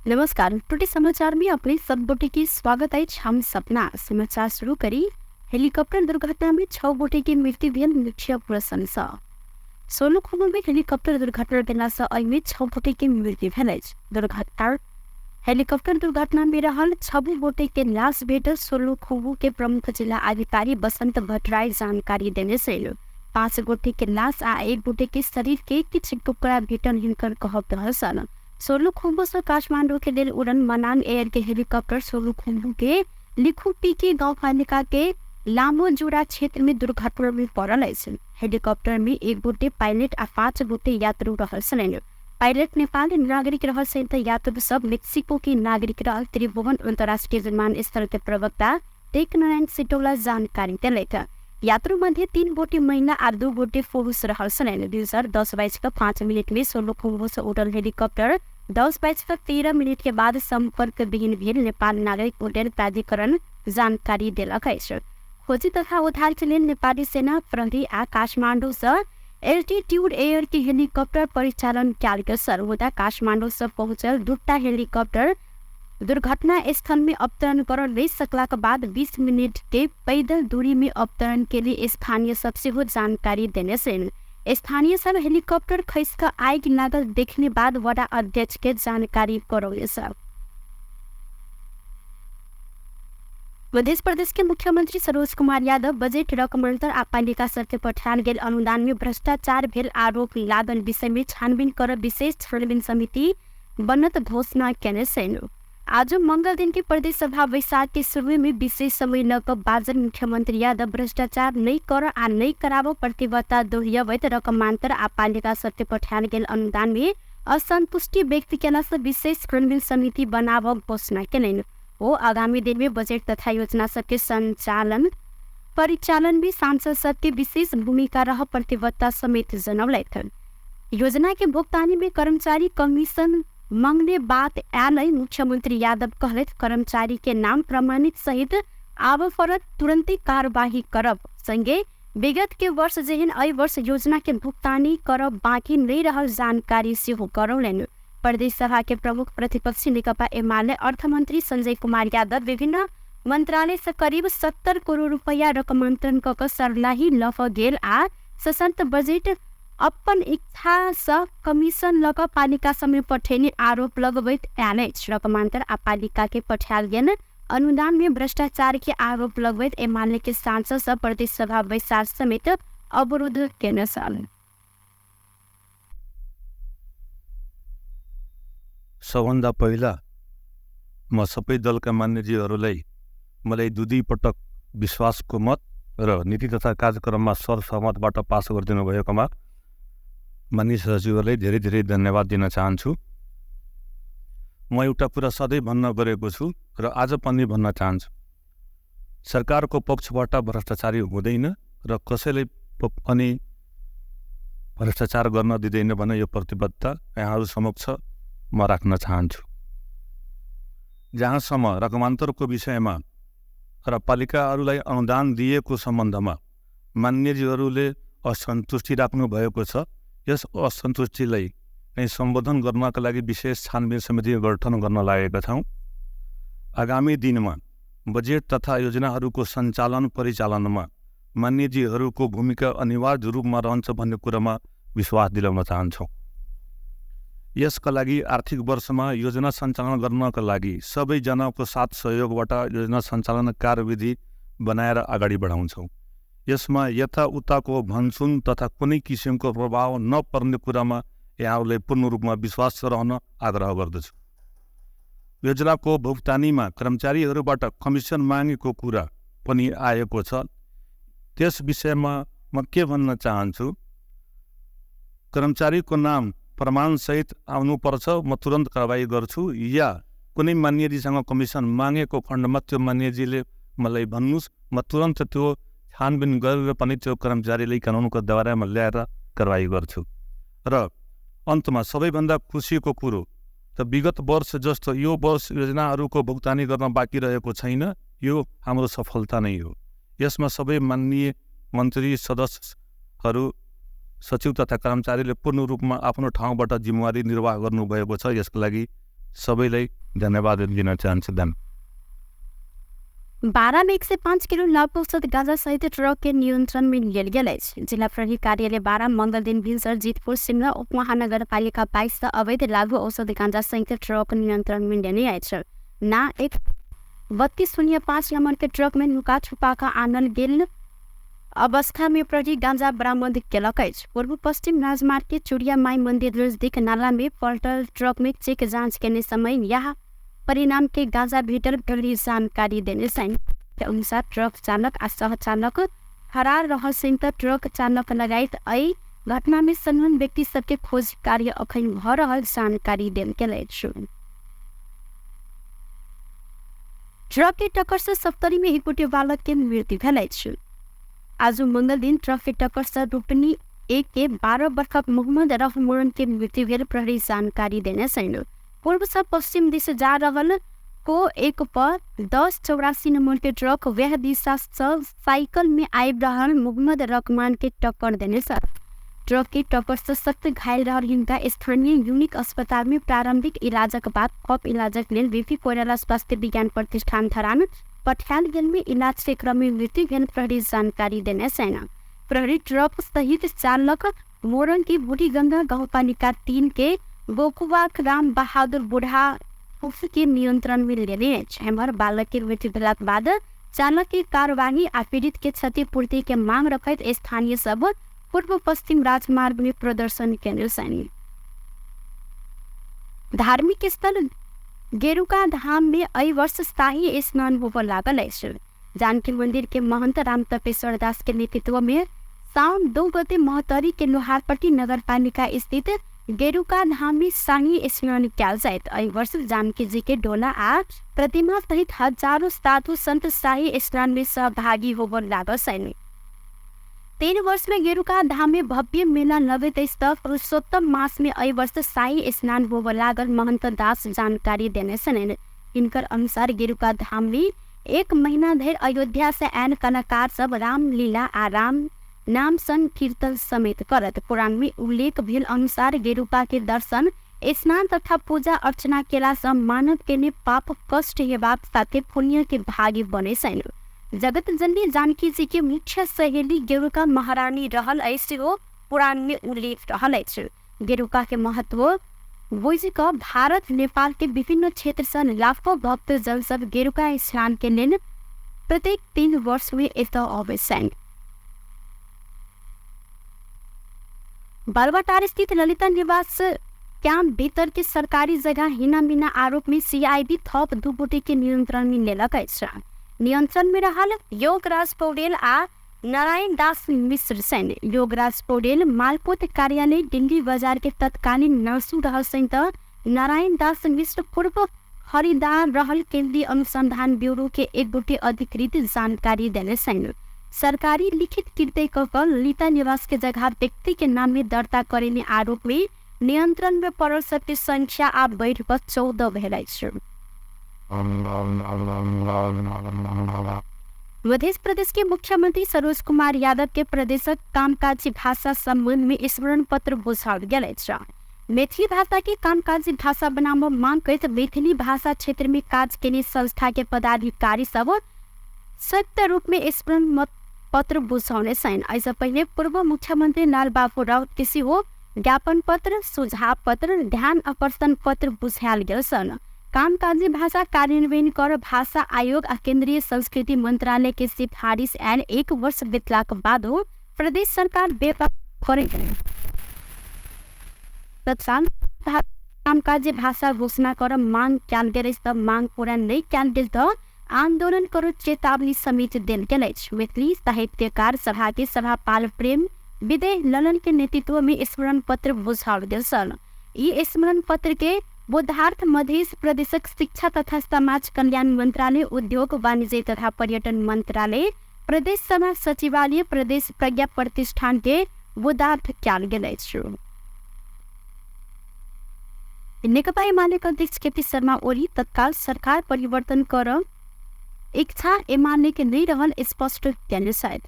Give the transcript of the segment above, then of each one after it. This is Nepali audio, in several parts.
नमस्कार। टुडे समाचार में अपने सबगोटे की स्वागत है। हम सपना समाचार शुरू करी। हेलीकॉप्टर दुर्घटना में 6 गोटे की मृत्यु भेल, मुख्य प्रशंसा। सोलुखुम्बु में हेलीकॉप्टर दुर्घटना भेला से अहि में 6 गोटे की मृत्यु भेल अछि। हेलीकॉप्टर दुर्घटना में रहल 6 गोटे के लाश भेटल। सोलुखुम्बु के प्रमुख जिला अधिकारी बसंत भट्टराई जानकारी देने से 5 गोटे के लाश आ 1 गोटे के शरीर के किछ टुकड़ा भेटल हिनकर कहब रहल। सोलुखुम्बु से काठमांडू के लेल उड़न मनाङ एयर के हेलीकॉप्टर सोलुखुम्बु के लिखुपिकी गाउँपालिका के लामोजुरा क्षेत्र में दुर्घटना में पड़ल अछि। हेलीकॉप्टर में 1 गोटे पायलट आ 5 गोटे यात्रु रहल छलनि। पायलट नेपाली नागरिक रहल सहित यात्रु सब मेक्सिको के नागरिक रहल। त्रिभुवन अन्तर्राष्ट्रिय विमानस्थल के प्रवक्ता टेकनरायण सिटौला जानकारी देलथि। यात्रु मध्ये 3 गोटे महिला आ 2 गोटे पुरुष रहल छलनि। 10:10:05 में सोलुखुम्बु से उड़ल हेलीकॉप्टर 10:13 के बाद संपर्क विहीन भेल। नेपाल नागरिक उड्डयन प्राधिकरण जानकारी देलक अछि। खोजी तथा उद्धार के लेल नेपाली सेना, प्रहरी आ काठमांडू से एल्टीट्यूड एयर के हेलीकॉप्टर परिचालन कयल गेल। मुदा काठमांडू से पहुंचल 2टा हेलीकॉप्टर दुर्घटना स्थल में अवतरण कर नहीं सकला के बाद 20 मिनट के पैदल दूरी में अवतरण के लिए स्थानीय सबसे हो जानकारी देने से स्थानीय सब हेलीकॉप्टर खस कर आग लागल देखने बाद वडा अध्यक्ष के जानकारी करौले। मध्य प्रदेश के मुख्यमंत्री सरोज कुमार यादव बजट रकम अंतर आ पालिका सर पठायल गेल अनुदान में भ्रष्टाचार भेल आरोप लागल विषय में छानबीन कर विशेष छानबीन समिति बनत घोषणा केने से आज मंगल दिन के प्रदेश सभा बैसाख के शुरू में विशेष समय लकर बाजन मुख्यमंत्री यादव भ्रष्टाचार नहीं कर आ नहीं कराबो प्रतिबद्धता दोहराबैत रकमांतर आ पालिका सर पठायल गेल अनुदान में असंतुष्टि व्यक्त केला से विशेष छानबीन समिति बनाबक घोषणा केलनि। वो आगामी दिन में बजट तथा योजना सबके संचालन परिचालन में सांसद सबके विशेष भूमिका रह प्रतिबद्धता समेत जनौलथि। योजना के भुगतानी में कर्मचारी कमीशन मांगने बात आयल। मुख्यमंत्री यादव कहलथि कर्मचारी के नाम प्रमाणित सहित आब फरत तुरंते कार्यवाही करब। संगे विगत के वर्ष जेहन एहि वर्ष योजना के भुगतानी करब बाकी नहीं रहल जानकारी सेहो करौलनि। प्रदेश सभा के प्रमुख प्रतिपक्षी नेकपा एमाले अर्थमंत्री संजय कुमार यादव विभिन्न मंत्रालय से करीब 70 करोड़ रुपया रकमांतरण क सरलाही लफ गेल आ सशक्त बजट अपन इच्छा से कमीशन लक पालिका समय पठेने आरोप लगबैत आयल अछि। रकमांतर आ पालिका के पठायल गेल अनुदान में भ्रष्टाचार के आरोप लगबैत एमाले के सांसद सब प्रदेश सभा बैसाख समेत अवरोध केने छल। सबभन्दा पहिला म सबै दलका मान्यजीहरूलाई मलाई 2 पटक विश्वासको मत र नीति तथा कार्यक्रममा सर्वसहमतबाट पास गरिदिनु भएकोमा माननीय सचिवहरूलाई धेरै धेरै धन्यवाद दिन चाहन्छु। म एउटा कुरा सधैँ भन्न गरेको छु र आज पनि भन्न चाहन्छु। सरकारको पक्षबाट भ्रष्टाचारी हुँदैन र कसैले पनि भ्रष्टाचार गर्न दिँदैन भन्ने यो प्रतिबद्धता यहाँहरू समक्ष म राख्न चाहन्छु। जहाँसम्म रकमान्तरको विषयमा र पालिकाहरूलाई अनुदान दिएको सम्बन्धमा मान्यजीहरूले असन्तुष्टि राख्नु भएको छ, यस असन्तुष्टिलाई नै सम्बोधन गर्नका लागि विशेष छानबिन समिति गठन गर्न लागेका छौँ। आगामी दिनमा बजेट तथा योजनाहरूको सञ्चालन परिचालनमा मान्यजीहरूको भूमिका अनिवार्य रूपमा रहन्छ भन्ने कुरामा विश्वास दिलाउन चाहन्छौँ। यसका लागि आर्थिक वर्षमा योजना सञ्चालन गर्नका लागि सबैजनाको साथ सहयोगबाट योजना सञ्चालन कार्यविधि बनाएर अगाडि बढाउँछौँ। यसमा यताउताको भनसुन तथा कुनै किसिमको प्रभाव नपर्ने कुरामा यहाँहरूले पूर्ण रूपमा विश्वास रहन आग्रह गर्दछु। योजनाको भुक्तानीमा कर्मचारीहरूबाट कमिसन मागेको कुरा पनि आएको छ। त्यस विषयमा म के भन्न चाहन्छु, कर्मचारीको नाम प्रमाणसहित आउनुपर्छ, म तुरन्त कारवाही गर्छु। या कुनै मान्यजीसँग कमिसन मागेको खण्डमा त्यो मान्यजीले मलाई भन्नुहोस्, म तुरन्त त्यो छानबिन गरेर पनि त्यो कर्मचारीलाई कानुनको दायरामा ल्याएर कारवाही गर्छु। र अन्तमा सबैभन्दा खुसीको कुरो त विगत वर्ष जस्तो यो वर्ष योजनाहरूको भुक्तानी गर्न बाँकी रहेको छैन। यो हाम्रो सफलता नै हो। यसमा सबै माननीय मन्त्री सदस्यहरू सचिव तथा कर्मचारीले पूर्ण रूपमा आफ्नो ठाउँबाट जिम्मेवारी निर्वाह गर्नुभएको छ। यसको लागि सबैलाई धन्यवाद दिन चाहन्छु। धन्यवाद। 12 में 105 किलो लाभ औषध गांजा सहित ट्रक के नियंत्रण में लियल गेल अछि। जिला प्रहरी कार्यालय 12 मंगल दिन भिनसर जीतपुर शिमला उप महानगरपालिका 22 से अवैध लागू औषध गांजा सहित ट्रक नियंत्रण में लेने अछि। ना एक 3205 नंबर के ट्रक में नुका छुपा कर आनल गेल अवस्था में प्रहरी गांजा बरामद केलक अछि। पूर्व पश्चिम राजमार्ग के चुड़िया माई मंदिर नजदीक नाला में पलटल ट्रक में चेक जांच करने समय यह परिणाम के गांजा भेटल प्रहरी जानकारी देने के अनुसार ट्रक चालक आ सह चालक फरार रहल सिंह ट्रक चालक लगायत एहि घटना में संलग्न व्यक्ति सबके खोज कार्य अखन भ रहल जानकारी देल गेल अछि। ट्रक के टक्कर से सप्तरी में 1 गोटे बालक के मृत्यु भेल अछि। आज मंगल दिन ट्रक के टक्कर से रोपनी 1 के 12 वर्ष मोहम्मद रहमान के मृत्यु भेल प्रहरी जानकारी देने सैन। पूर्व से पश्चिम दिशा जा रहल को 1 पर 1084 नंबर के ट्रक वह दिशा से साइकिल में आबि रहल मोहम्मद रहमान के टक्कर देने से ट्रक के टक्कर से सख्त घायल रहल हिनका स्थानीय यूनिक अस्पताल में प्रारंभिक इलाजक बाद कप इलाजक लेल बीपी कोइराला स्वास्थ्य विज्ञान प्रतिष्ठान धरान पठायल गेल में इलाज के क्रम में मृत्यु भेल प्रहरी जानकारी देने सेना। प्रहरी ट्रक सहित चालक मोरन की बूढ़ी गंगा गांवपालिका 3 के गोकुवा राम बहादुर बुढ़ा के नियंत्रण में लेने अछि। हमर बालक के मृत्यु भेलाक बाद चालक की कार्यवाही आ पीड़ित के क्षतिपूर्ति के मांग रखैत स्थानीय सब पूर्व पश्चिम राजमार्ग में प्रदर्शन केने सैनी। धार्मिक स्थल गेरुका धाम में एहि वर्ष शाही स्नान होबय लागल अछि। जानकी मंदिर के महंत राम तपेश्वर दास के नेतृत्व में साउन 2 गते महतरी के लोहारपट्टी नगर पालिका स्थित गेरुका धाम में शाही स्नान कयल जायत। एहि वर्ष जानकी जी के डोला आ प्रतिमा सहित हजारों साधु संत शाही स्नान में सहभागी होबय लागल सैनी। 3 वर्ष में गेरुका धाम में भव्य मेला लगैत अछि। पुरुषोत्तम मास में एहि वर्ष शाही स्नान होबय लागल महंत दास जानकारी देने छनि। इनकर अनुसार गेरुका धाम में 1 महीना धरि अयोध्या से आयल कलाकार सब रामलीला आ राम नाम सन कीर्तन समेत करत। पुराण में उल्लेख भेल अनुसार गेरुका के दर्शन स्नान तथा पूजा अर्चना केला से मानव के ने पाप कष्ट हेबाक साथे पुण्य के भागी बने सैन। जगत जननी जानकी जी के मुख्य सहेली गेरुका महारानी रहल ऐसे हो पुराण में उल्लेख रहल अछि। गेरुका के महत्व बुझि क भारत नेपाल के विभिन्न क्षेत्र से लाखों भक्त जन सब गेरुका स्नान के लेल प्रत्येक 3 वर्ष में एतय अबै छनि। बालवाटार स्थित ललिता निवास कैंप भीतर के सरकारी जगह हिना मिना आरोप में सीआईडी थप 2 गोटे के नियंत्रण में लेलक अछि। नियंत्रण में रहल योगराज पौडेल आ नारायण दास मिश्र सैन। योगराज पौडेल मालपोत कार्यालय दिल्ली बाजार के तत्कालीन नर्सू रहल सैन त नारायण दास मिश्र पूर्व खरीदार रहल केंद्रीय अनुसंधान ब्यूरो के 1 गोटे अधिकृत जानकारी देने सैन। सरकारी लिखित कृत्य क ललिता निवास के जगह व्यक्ति के नाम में दर्ता करेने आरोप में नियंत्रण में पड़ल सबके संख्या अब बढ़ कर 14 भेल अछि। मध्य प्रदेश के मुख्यमंत्री सरोज कुमार यादव के प्रदेशक कामकाजी भाषा संबंध में स्मरण पत्र बुझाओल गेल अछि। मैथिली भाषा के कामकाजी भाषा बनाबय मांग करैत मैथिली भाषा क्षेत्र में काज केने संस्था के पदाधिकारी सब संयुक्त रूप में स्मरण पत्र बुझाउने छन्। ऐसा पहले पूर्व मुख्यमंत्री लालबाबू राउत के सेहो ज्ञापन पत्र सुझाव पत्र ध्यान आकर्षण पत्र बुझायल गेल छन्। कामकाजी भाषा कार्यान्वयन कर भाषा आयोग आ केंद्रीय संस्कृति मंत्रालय के सिफारिश आयल 1 वर्ष बीतलाक बाद प्रदेश सरकार कामकाजी भाषा घोषणा कर मांग कयल गेल तब मांग पूरा नहीं कयल गेल त आंदोलन करो चेतावनी समिति देल गेल अछि। मैथिली साहित्यकार सभा के सभापाल प्रेम विदय ललन के नेतृत्व में स्मरण पत्र बुझाओल गेल छल। ई स्मरण पत्र के बोधार्थ मध्य प्रदेशक शिक्षा तथा समाज कल्याण मंत्रालय, उद्योग वाणिज्य तथा पर्यटन मंत्रालय, प्रदेश समाज सचिवालय, प्रदेश प्रज्ञा प्रतिष्ठान के बोधार्थ कयल गेल अछि। नेकपा एमाले अध्यक्ष केपी शर्मा ओली तत्काल सरकार परिवर्तन कर इच्छा एमाले के नहीं रहल स्पष्ट केंद्र शायद।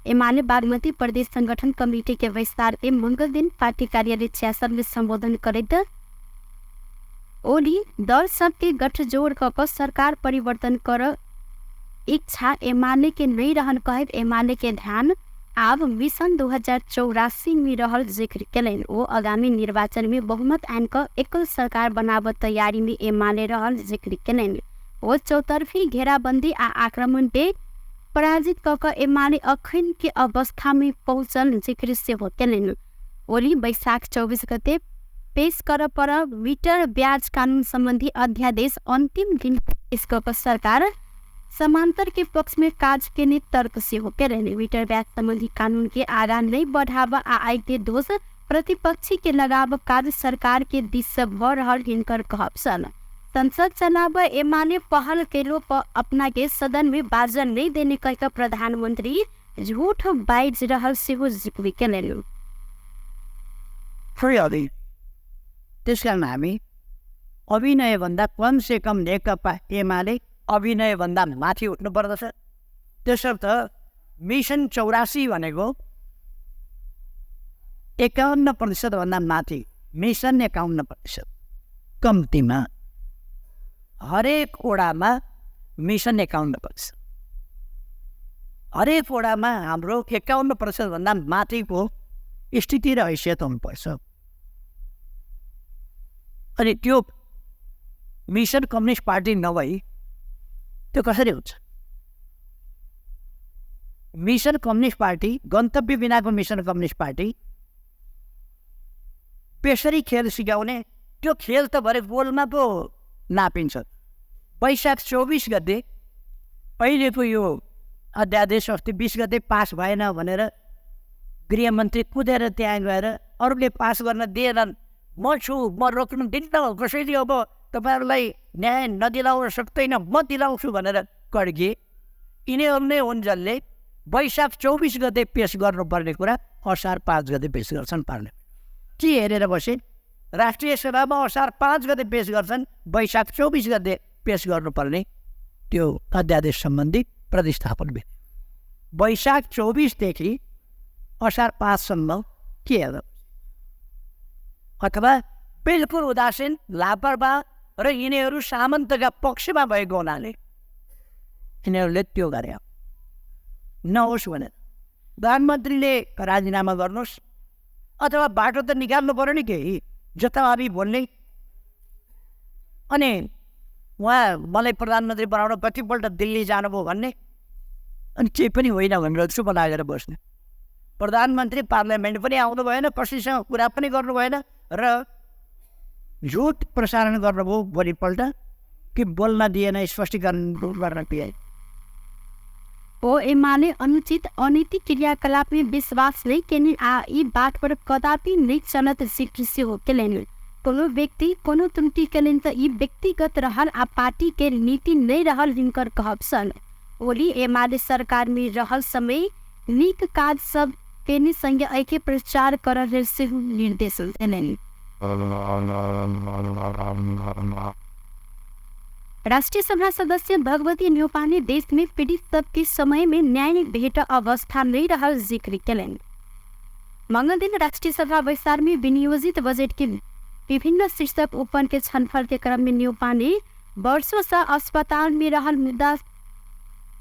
एमाले बागमती प्रदेश संगठन कमेटी के विस्तार के मंगल दिन पार्टी कार्यालय 66 में संबोधन करते ओली दल सबके गठजोड़ क सरकार परिवर्तन कर इच्छा एमाले के नहीं रहन कहे एमाले के ध्यान आब मिशन 2084 में रहल जिक्र कैलन। वो आगामी निर्वाचन में बहुमत आन क एकल सरकार बनाव तैयारी में एमाले रहल जिक्र कैलन। वो चौतरफी घेराबंदी आ आक्रमण पे पराजित क एमाले अखन के अवस्था में पहुंचल जिक्र से हो कैलन। ओली बैशाख 24 गते पेश कर पर मीटर ब्याज कानून संबंधी अध्यादेश अंतिम दिन पेश क सरकार समांतर के पक्ष में काज के ने तर्क से हो कैलन। मीटर ब्याज संबंधी कानून के आगा नहीं बढ़ावा आ आयते दोष प्रतिपक्षी के लगाव कार्य सरकार के दिश से भ रहल हिनकर कहब। संसद चुनाव एमाले पहल केलो पर अपना के सदन में बाजन नहीं देने कह प्रधानमंत्री झूठ बाइज रहल से हो जिक्र कैलन। त्यस कारण हामी अभिनयभन्दा कम से कम नेकपा एमाले अभिनयभन्दा माथि उठ्नुपर्दछ। त्यसर्थ मिसन 84 भनेको 51% भन्दा माथि, मिसन 51% कम्तीमा, हरेक ओडामा मिसन 51%, हरेक ओडामा हाम्रो 51% भन्दा माथिको स्थिति र हैसियत हुनुपर्छ। अनि त्यो मिसन कम्युनिस्ट पार्टी नभई त्यो कसरी हुन्छ? मिसन कम्युनिस्ट पार्टी, गन्तव्य बिनाको मिसन कम्युनिस्ट पार्टी पेसरी खेल सिकाउने, त्यो खेल त भरे गोलमा पो नापिन्छ। वैशाख 24 गते अहिलेको यो अध्यादेश अस्ति 20 गते पास भएन भनेर गृहमन्त्री कुदेर त्यहाँ गएर अरूले पास गर्न दिएनन्, म छु, म रोक्न दिन्न, कसैले अब तपाईँहरूलाई न्याय नदिलाउन सक्दैन, म दिलाउँछु भनेर कड्किए। यिनीहरू नै हुन् जसले वैशाख 24 गते पेस गर्नुपर्ने कुरा असार 5 गते पेस गर्छन् पार्लियामेन्ट। के हेरेर बसे? राष्ट्रिय सभामा असार 5 गते पेस गर्छन्, वैशाख 24 गते पेस गर्नुपर्ने त्यो अध्यादेश सम्बन्धी प्रतिस्थापन विधेयक। वैशाख 24 देखि असार 5 सम्म के हेर्नु? अथवा बिल्कुल उदासीन, लापरवाह र यिनीहरू सामन्तका पक्षमा भएको हुनाले यिनीहरूले त्यो गरे। नहोस् भनेर प्रधानमन्त्रीले राजीनामा गर्नुहोस् अथवा बाटो त निकाल्नु पर्यो नि केही जताभावी बोल्ने। अनि उहाँ मलाई प्रधानमन्त्री बनाउन कतिपल्ट दिल्ली जानुभयो भन्ने, अनि केही पनि होइन भनेर चुप लागेर बस्ने। प्रधानमन्त्री पार्लियामेन्ट पनि आउनु भएन, कसैसँग कुरा पनि गर्नु भएन र झुट प्रसारण गर्नुभयो भोलिपल्ट कि बोल्न दिएन, स्पष्टीकरण गर्न पाए। ओ एमाले अनुचित अनैतिक क्रियाकलाप में विश्वास नहीं केने आ ई बात पर कदापि नहीं चलत जिक्र से हो कैलन। कोनो व्यक्ति कोनो त्रुटि कैलन त ई व्यक्तिगत रहल आ पार्टी के नीति नहीं रहल हिनकर कहब। ओली एमाले सरकार में रहल समय नीक काज सब केने संगे ऐके प्रचार करल से निर्देश देलन। राष्ट्रीय सभा सदस्य भगवती न्यौपा ने देश में पीड़ित सबके समय में न्याय भेट अवस्था नहीं रहल जिक्र कैलन। मंगल दिन राष्ट्रीय सभा बैसार में विनियोजित बजट के विभिन्न शीर्षक ओपन के छलफल के क्रम में न्यौपा ने वर्षों से अस्पताल में रहल मुद्दा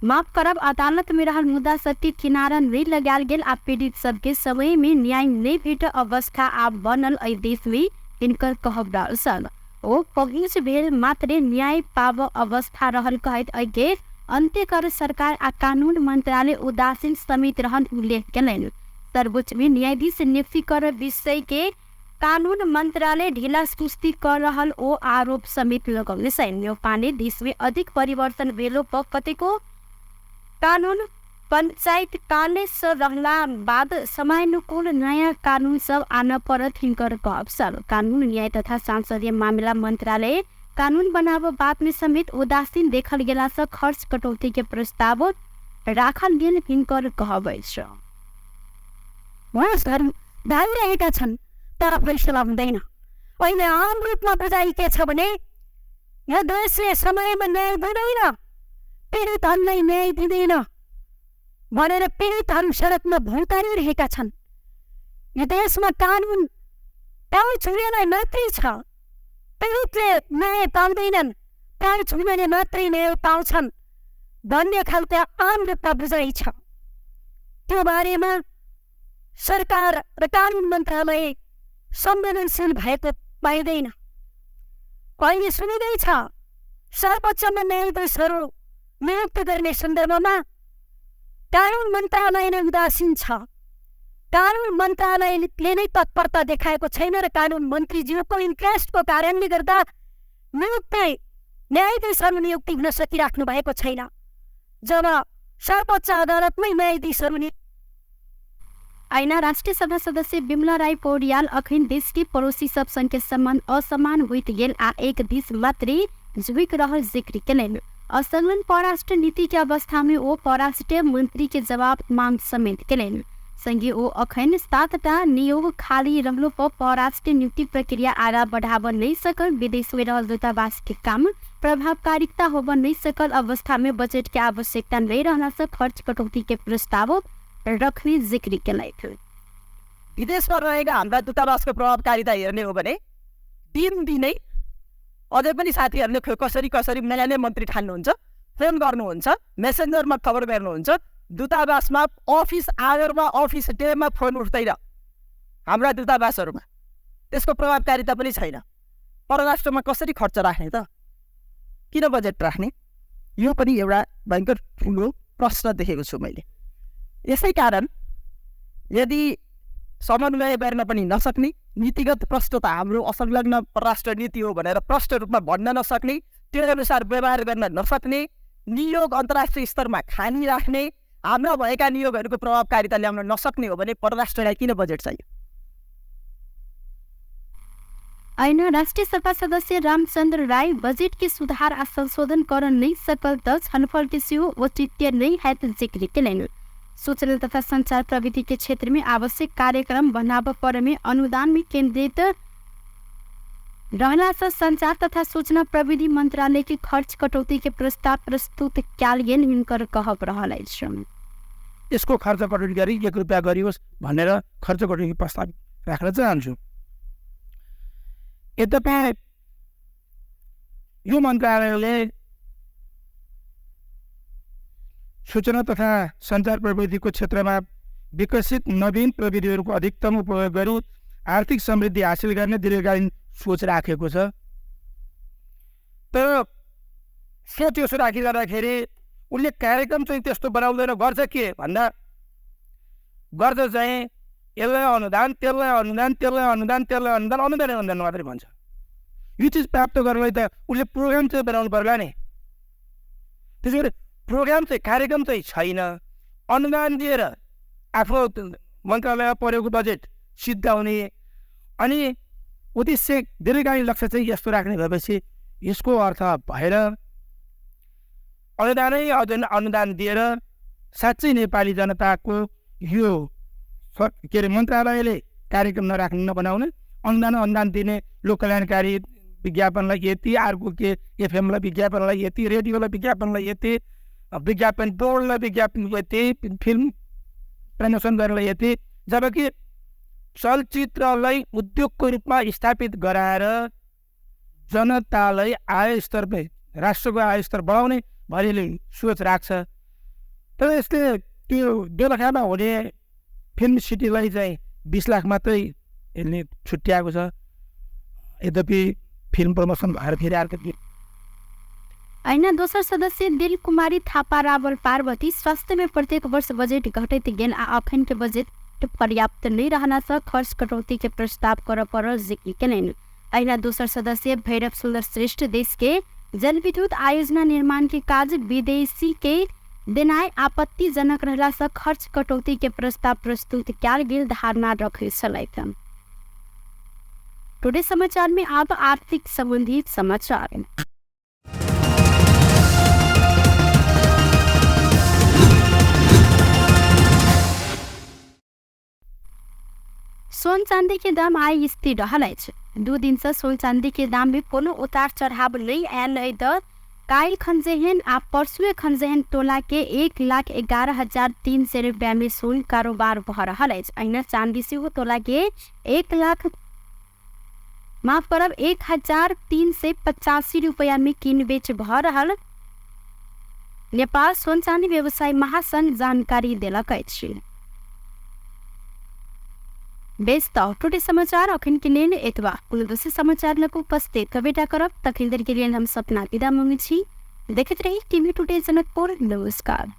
माफ करब अदालत में रहल मुद्दा सबके किनारा नहीं लगाल गेल आ पीड़ित सबके समय में न्याय नहीं भेट अवस्था आप बनल अ देश में इनकर कहब डाल ओ पहुँच भेल मात्र न्याय पाव अवस्था रहल कहत अगे अंत्य कर सरकार आ कानून मंत्रालय उदासीन समित रहन उल्लेख कैलन। सर्वोच्च में न्यायाधीश नियुक्ति कर विषय के कानून मंत्रालय ढीला सुस्ती कर रहल ओ आरोप समेत लगौले। न्यौपा ने देश में अधिक परिवर्तन भेलो पर कतेको कानून पंचायत काले से रहला बाद समयानुकूल नया कानून सब आना परत हिंकर कहब। कानून न्याय तथा सांसदीय मामला मंत्रालय कानून बनाव बात में समेत उदासीन देखल गेला से खर्च कटौती के प्रस्ताव राखल गेल हिंकर कहब। रहेका छन् तर फैसला हुँदैन। अहिले आम रूपमा बुझाइ के छ भने यहाँ देशले समयमा न्याय दिँदैन, पीडितहरूलाई न्याय दिँदैन भनेर पीडितहरू सडकमा भौतारिरहेका छन्। यहाँ देशमा कानुन टाउ छुरेलाई मात्रै छ, पीडितले न्याय पाउँदैनन्, प्राण छुनेले मात्रै न्याय पाउँछन् भन्ने खालको आम रूपमा बुझाइ छ। त्यो बारेमा सरकार र कानुन मन्त्रालय संवेदनशील भएको पाइँदैन। अहिले सुनिँदैछ सर्वोच्चमा न्यायाधीशहरू नियुक्त गर्ने सन्दर्भमा कानुन मन्त्रालय नै उदासीन छ। कानुन मन्त्रालयले नै तत्परता देखाएको छैन र कानुन मन्त्रीज्यूको इन्ट्रेस्टको कारणले गर्दा न्यायाधीशहरू नियुक्ति हुन सकिराख्नु भएको छैन। जब सर्वोच्च अदालतमै न्यायाधीशहरू ऐना राष्ट्रीय सभा सदस्य बिमला राय पौड़ियाल अखिन देश के पड़ोसी सब संघ के संबंध असमान हुई गेल आ एक दिस मात्रे जुविक रहल जिक्र केलन। असंलग्न परराष्ट्र नीति के अवस्था में वो परराष्ट्र मंत्री के जवाब मांग समेत केलन। संघीय ओ अखन 7टा नियोग खाली रहलो पर परराष्ट्र नियुक्ति प्रक्रिया आगा बढ़ाव नहीं सकल, विदेश में रहल दूतावास के काम प्रभावकारिता होब नहीं सकल अवस्था में बजट के आवश्यकता नहीं रहना से खर्च कटौती के प्रस्ताव रखने जिक्र केलाई थियो। विदेशमा रहेका हाम्रा दूतावासको प्रभावकारिता हेर्ने हो भने दिनदिनै अझै पनि साथीहरूले कसरी नयाँ मन्त्री ठान्नुहुन्छ, फोन गर्नुहुन्छ, मेसेन्जरमा खबर गर्नुहुन्छ, दूतावासमा अफिस आवरमा अफिस डेमा फोन उठ्दैन हाम्रा दूतावासहरूमा। त्यसको प्रभावकारिता पनि छैन। परराष्ट्रमा कसरी खर्च राख्ने त, किन बजेट राख्ने, यो पनि एउटा भयङ्कर ठुलो प्रश्न देखेको छु मैले। यसै कारण यदि समन्वय गर्न पनि नसक्ने, नीतिगत प्रष्टता हाम्रो असंलग्न परराष्ट्र नीति हो भनेर प्रष्ट रूपमा भन्न नसक्ने, त्यो अनुसार व्यवहार गर्न नसक्ने, नियोग अन्तर्राष्ट्रिय स्तरमा खानी राख्ने, हाम्रा भएका नियोगहरूको प्रभावकारिता ल्याउन नसक्ने हो भने परराष्ट्रलाई किन बजेट चाहियो? ऐना राष्ट्रीय सभा सदस्य रामचंद्र राय बजट के सुधार आ संशोधन कर नहीं सकल तो छलफल के सियो औचित्य नहीं है तो जिक्र केलन। सूचना तथा संचार प्रविधि के क्षेत्र में आवश्यक कार्यक्रम बनाव पर में अनुदान में केंद्रित रहला से संचार तथा सूचना प्रविधि मंत्रालय के खर्च कटौती के प्रस्ताव प्रस्तुत क्याल गेल हिनकर कहब रहल अछि। यसको खर्च कटौती गरी 1 रुपैयाँ गरियोस् भनेर खर्च कटौती प्रस्ताव राख्न चाहन्छु। यद्यपि यो मन्त्रालयले सूचना तथा संचार प्रविधिको क्षेत्रमा विकसित नवीन प्रविधिहरूको अधिकतम उपयोग गरी आर्थिक समृद्धि हासिल गर्ने दीर्घकालीन सोच राखेको छ। तर सोच यसो राखिरहँदाखेरि उनले कार्यक्रम चाहिँ त्यस्तो बनाउँदैन, गर्छ के भन्दा गर्छ चाहिँ यसलाई अनुदान, त्यसलाई अनुदान, त्यसलाई अनुदान, त्यसलाई अनुदान, अनुदान अनुदान मात्रै भन्छ। यो चिज प्राप्त गर्नलाई त उसले प्रोग्राम चाहिँ बनाउनु पर्ला नि। त्यसैले प्रोग्राम चाहिँ कार्यक्रम चाहिँ छैन। अनुदान दिएर आफ्नो मन्त्रालयमा परेको बजेट सिद्धाउने अनि उद्देश्य दीर्घकालीन लक्ष्य चाहिँ यस्तो राख्ने भएपछि यसको अर्थ भएर अनुदान दिएर साँच्चै नेपाली जनताको यो के अरे मन्त्रालयले कार्यक्रम नबनाउने, अनुदान दिने, लोक कल्याणकारी विज्ञापनलाई यति, अर्को के एफएमलाई विज्ञापनलाई यति, रेडियोलाई विज्ञापनलाई यति, विज्ञापन बोर्डलाई विज्ञापन यति, फिल्म प्रमोसन गर्नलाई यति, जबकि चलचित्रलाई उद्योगको रूपमा स्थापित गराएर जनतालाई आय स्तर राष्ट्रको आय स्तर बढाउने भन्ने सोच राख्छ। तर यसले त्यो बेलखामा हुने फिल्म सिटीलाई चाहिँ 20 लाख मात्रै यसले छुट्याएको छ। यद्यपि फिल्म प्रमोसन भएर फेरि अर्को ऐना दोसर सदस्य दिल कुमारी थापा रावल पार्वती स्वास्थ्य में प्रत्येक वर्ष बजट घटैत गेल आ अखन के बजट पर्याप्त नहीं रहना से खर्च कटौती के प्रस्ताव कर पर जिक्र केलन। ऐना दोसर सदस्य भैरव सुंदर श्रेष्ठ देश के जल विद्युत आयोजना निर्माण के काज विदेशी के देनाय आपत्तिजनक रहला से खर्च कटौती के प्रस्ताव प्रस्तुत क्याल गेल धारणा रखे छलैथन। टुडे समाचार में अब आर्थिक संबंधित समाचार। सोन चांदी के दाम आय स्थिर रहलै छ। 2 दिन से सोन चांदी के दाम में कोनो उतार चढ़ाव नहीं आयल द काइल खंजेहन आ परसुए खंजेहन तोला के 1,11,300 रुपया में सोन कारोबार भ रहल अछि। अहिना चांदी से तोला के माफ करब 1385 रुपया में किन बेच भ रहल नेपाल सोन चांदी व्यवसाय महासंघ जानकारी देलक अछि। बेस त टुडे समाचार अखन के लेल एतबा कुल दोसर समाचार लग उपस्थित कबेटा करब तखन देर के लिए हम सपना विदा मांगे छी। देखते रही टीवी टुडे जनकपुर। नमस्कार।